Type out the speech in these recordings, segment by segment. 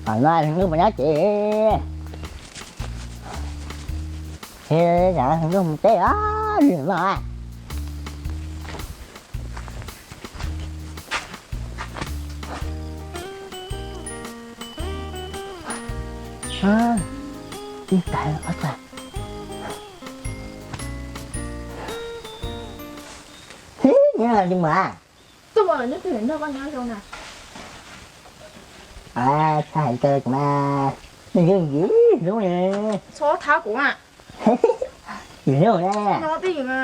Tam no Hluas Nkauj puas nyob tsev? Hluas Nkauj mus teb os, Hluas Nkauj. Ib tag ob tag. Nyob li mas. Tuaj mus nyob twg nrog koj nyob zoo na. Txhaj hais rau kuv mas, nws yeej yim hlub li. Txhob thab kuv a. Yim hlub na. No twj ywm na.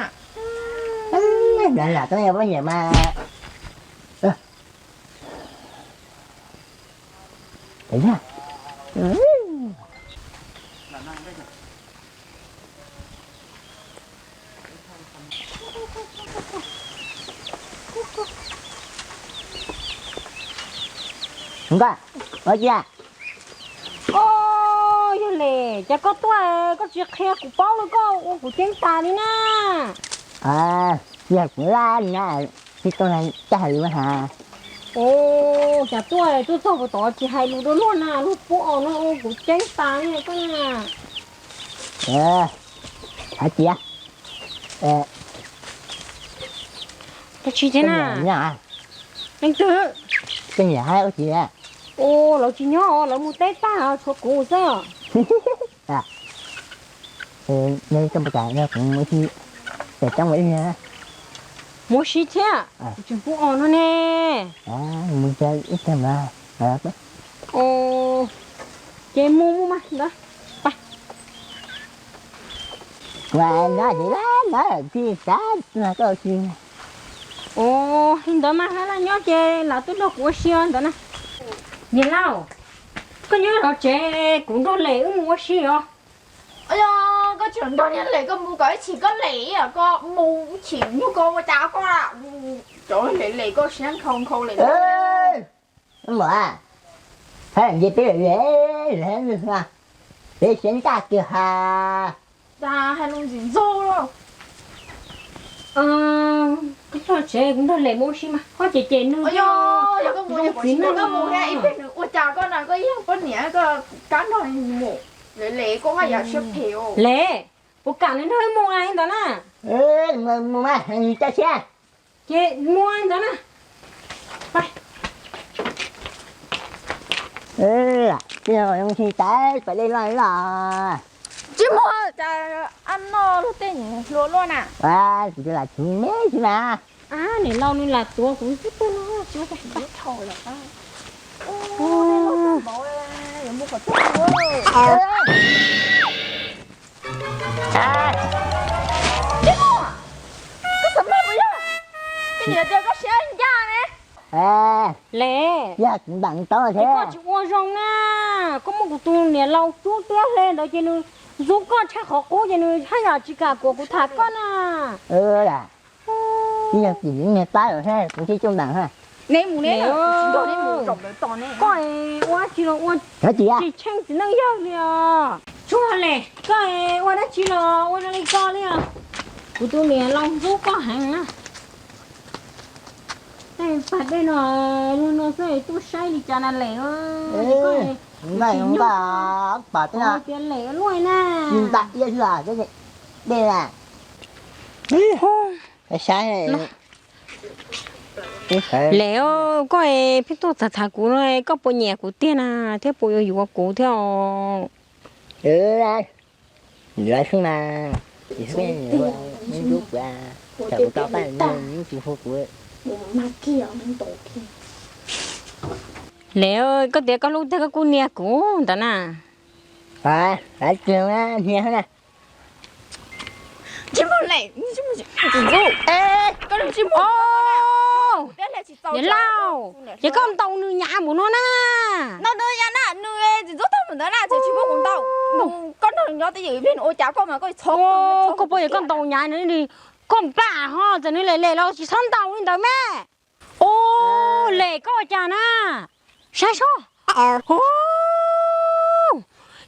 Lam lam tau poj niam mas. Nkauj, ua cas? Os, yog li cas koj tuaj koj tsis qhia kuv paub li, koj ua kuv ceeb tas li na. Yog kuv laj na, tsis tau txaj hais lus has. Os, cas tuaj tuaj txog puag tod tsis hais lus dua luag na, luag pub os no ua kuv ceeb tas li koj na. Hais tias, koj tsis thiab na. Leej twg? Koj niam hais ua tsis. Os, lawv tsis nyob, lawv mus teb tag, tshuav kuv xwb. Nyob li koj puas kam kuv mus ua si, pem roob ua ib niag. Mus ua si thiab, kuv tseem pub os no ne. Mus ib tag mas. Os, ces mus mus mas ntawd. Kuv nyob ces lawv lawv tsis xav koj ua si. Os, li ntawd mas lawv laj nyob ces lawv twb nrog kuv ua si os ntawd na. Niam laus, koj nyob lov tsev, kuv nrog Lem wb mus ua si os. Yog koj tseem nrog niag Lem koj mus kom ib chim koj Lem ib yam koj mus ib chim nyuag koj ua cas koj cov Lem Lem koj siab nkhaus nkhaus Lem. Mos, hab nce peb lawm, peb siab ncaj kiag has. Cas hais lus ntxim ntxaug los. Koj tsev kuv nrog Lem mus ua si mas, koj ces ces nws. Yog koj mus, yog koj mus ib pliag nws ua cas koj na, koj ib yam poj niam koj kab nrog mus. Lem Lem koj haj yam siab phem. Lem, puas kam nws nrog wb mus li ntawd na? Mus mas, nws coj siab. Ces mus ntawd na. Tsis tas pam dej loj loj. Tsis mus, cas ab noj luag tej hluas luaj na. Kuv lam tsis me tsis mas. Niam laus nws lam tuav kuv xwb tuaj no. Tsis mus, koj xav maj puas yog? Koj niam tias koj siab ncaj ne. Lem, yog kuv npam tau thiab koj tsis ua zoo na. Koj muab kuv tus niam laus cub tiab hle ntawd ces nws ntxub koj tshaj qhov qub ces nws haj yam tsis kam kuas kuv tham koj na. Ib yog tim niag pab lawm thiab kuv thiaj coj npam ha. Neb mus neb, koj ua tsis los ua tsis tsheej txiv neej yawg li os. Tsuag Lem, koj ua dab tsi los ua zoo li koj li os? Kuv tus niam laus ntxub koj heev na. Tej pas dej no, no xwb tuaj saib li cas na Lem. Tias Lem luaj na. Dej na. Saib. Lem, koj pheej tuaj txhav txhav kuv no, koj puas nyiam kuv tiag na, thiab puas yuav yuav kuv thiab os? Yuav xwb mas. Ntxub kuv, thaum kuv tau pab tsis hu kuv. Lem, koj tias koj hlub tiag koj kuj nias kuv ntawd na. Nias na. Tsis mus Lem, tsis mus, tsis mus. Niam laus, ces koj ntaus nws nyav mus no na. Ntaus nws nyav na, nws tsis ntxub tag mus ntawd na, tsis pub kuv ntaus. Koj nrog nws nyob twj ywm ib pliag nws ua cas koj mas koj txhob. Koj puas yog koj ntaus nyav nws, koj npam ho txawm nws Lem Lem los tsis txhob ntaus li ntawd me. Ub, Lem koj ua cas na? Saib sob.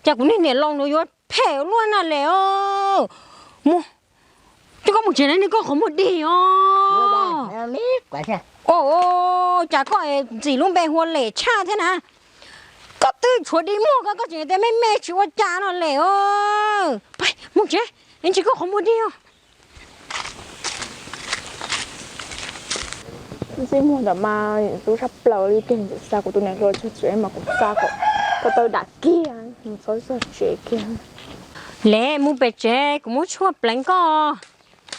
Cas kuv niag niam laus no yuav phem luaj na Lem. Mus, coj koj mus tsev na, koj qhov muag dig os. Cas koj ntxim lub npe hu ua Lem tshaj thiab na. Koj twb tshuav dig muag koj, koj tseem tias me me tsis ua cas no lawm os. Pais mus tsev, ntsis koj qhov muag dig os. Ntsej muag ntawm mas yeej tu tshaj plaws li tiag, txawm xa kuv tus niam hluas tsuag tsuav mas kuv xa kom koj tau dam kiag, mus txog txog tsev kiag. Lem mus pem tsev, kuv muab tshuaj pleev koj,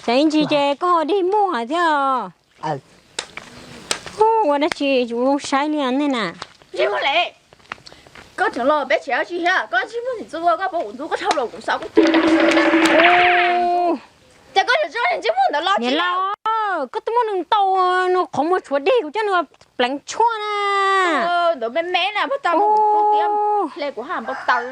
tsam ib ntsis ces koj dig muag thiab. Ua dab tsi tsis zoo saib li nej na. Ntsej muag Lem, koj tseem los peb tsev dab tsi thiab? Koj ntsej muag ntxim ntxub, koj pom kuv ntxub koj dhau los kuv xav kuv tiag. Ces koj tseem tso ntsej muag ntawd los tsis lauj? Koj twb muab nws tau, nws qhov muag tshuav dig kuv coj nws pleev tshuaj na. Ntawd me me na, pab tau hle kuv haj npau taws.